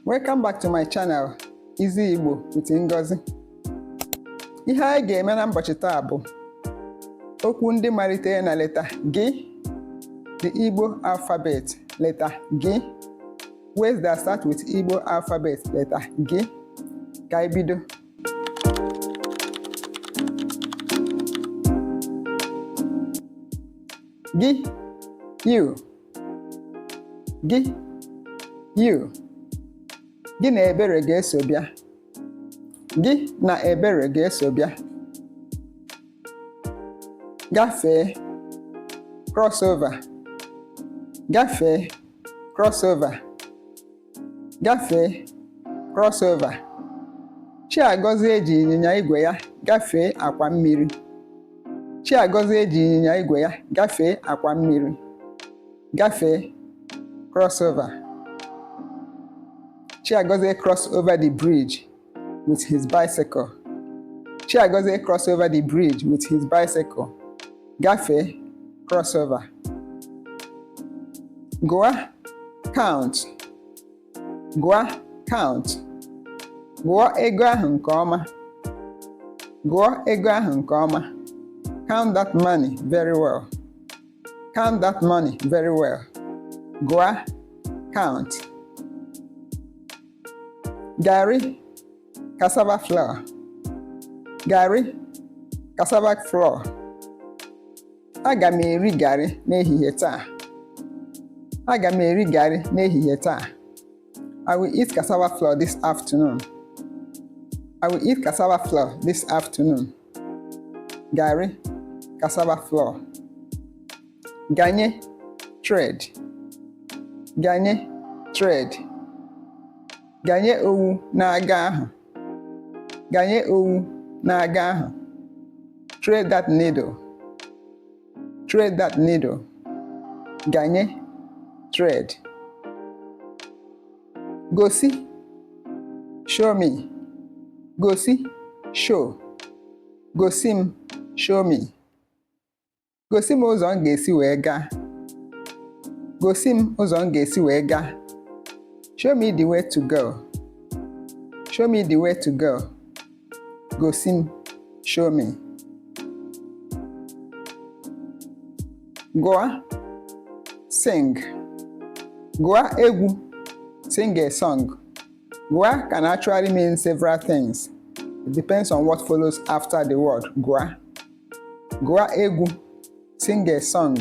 Welcome back to my channel, Easy Igbo with Ngozi. Ihe anyị ga-eme na mbọchị taa bụ okwu ndị malitere na leta G, the Igbo alphabet, leta G, words that start with Igbo alphabet, leta G. Ka anyị bido. Gị, you. Gị, you. Gị na Ebere ga-eso bịa. Gị na Ebere ga-eso bịa. Gafee, crossover. Gafee, crossover. Gafee, crossover. Chiagọzie ji ịnyịnya igwe ya gafee akwa mmiri. Chiagọzie ji ịnyịnya igwe ya gafee akwa mmiri. Gafee, crossover. Chiagọzie crossed over the bridge with his bicycle. Chiagọzie crossed over the bridge with his bicycle. Gafee, crossover. Gụa, count. Gụa, count. Gụọ ego ahụ nke ọma. Gụọ ego ahụ nke ọma. Count that money very well. Count that money very well. Gụa, count. Garri, cassava flour. Garri, cassava flour. Aga m eri garị n'ehihie taa. Aga m eri garị n'ehihie taa. I will eat cassava flour this afternoon. I will eat cassava flour this afternoon. Garri, cassava flour. Ganye, thread. Ganye, thread. Ganye owu n'aga ahụ. Ganye owu n'aga ahụ. Thread that needle. Thread that needle. Ganye, thread. Gosi, show me. Gosi, show. Gosi m, show me. Gosi m ụzọ m ga-esi wee gaa. Gosi m ụzọ m ga-esi wee gaa. Show me the way to go. Show me the way to go. Gosi m, show me. Gụọ, sing. Gụọ egwu, sing a song. Gụọ can actually mean several things. It depends on what follows after the word gụọ. Gụọ egwu, sing a song.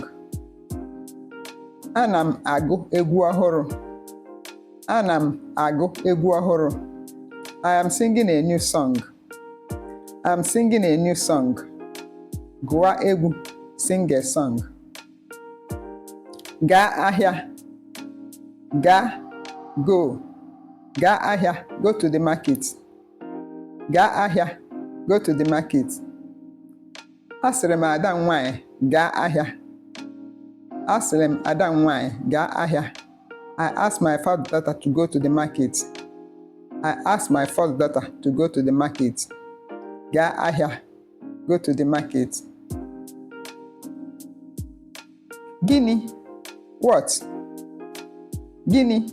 Ana m agụ egwu ọhụrụ. Ana m agụ egwu ọhụrụ. I am singing a new song. I am singing a new song. Gụọ egwu, sing a song. Gaa ahịa. Gaa, go. Gaa ahịa, go to the market. Gaa ahịa, go to the market. Asịrị m ada m nwanyị gaa ahịa. Asịrị m ada m nwanyị gaa ahịa. I asked my first daughter to go to the market. I asked my first daughter to go to the market. Gaa ahịa, go to the market. Gịnị? What? Gịnị?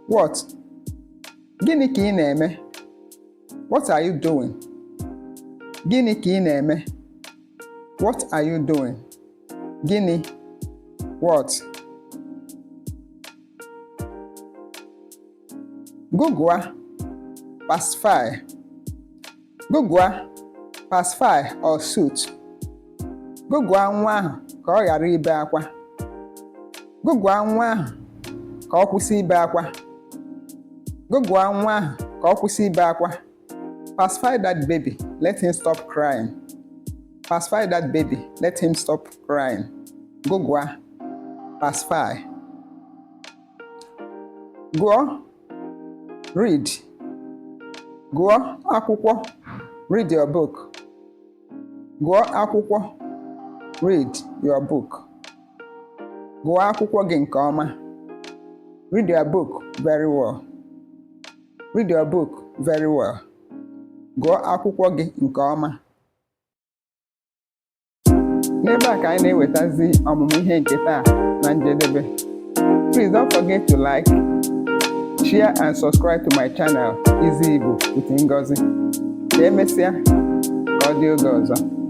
What? Gịnị ka ị na-eme? What are you doing? Gịnị ka ị na-eme? What are you doing? Gịnị? What? Gụgụa, pacify. Gụgụa, pacify or soothe. Gụgụa nwa ahụ ka ọ ghara ibe akwa. Gụgụa nwa ahụ ka ọ kwụsị ibe akwa. Gụgụa nwa ahụ ka ọ kwụsị ibe akwa. Pacify that baby, let him stop crying. Pacify that baby, let him stop crying. Gụgụa, pacify. Gụọ, read. Gụọ akwụkwọ, read your book. Gụọ akwụkwọ, read your book. Gụọ akwụkwọ gị nke ọma. Read your book very well. Read your book very well. Gụọ akwụkwọ gị nke ọma. N'ebe a ka anyị na-ewetazi ọmụmụ ihe nke taa na njedebe. Please don't forget to like, Share and subscribe to my channel, Easy Igbo with Ngozi. Ka emesịa, ka ọ dị oge ọzọ.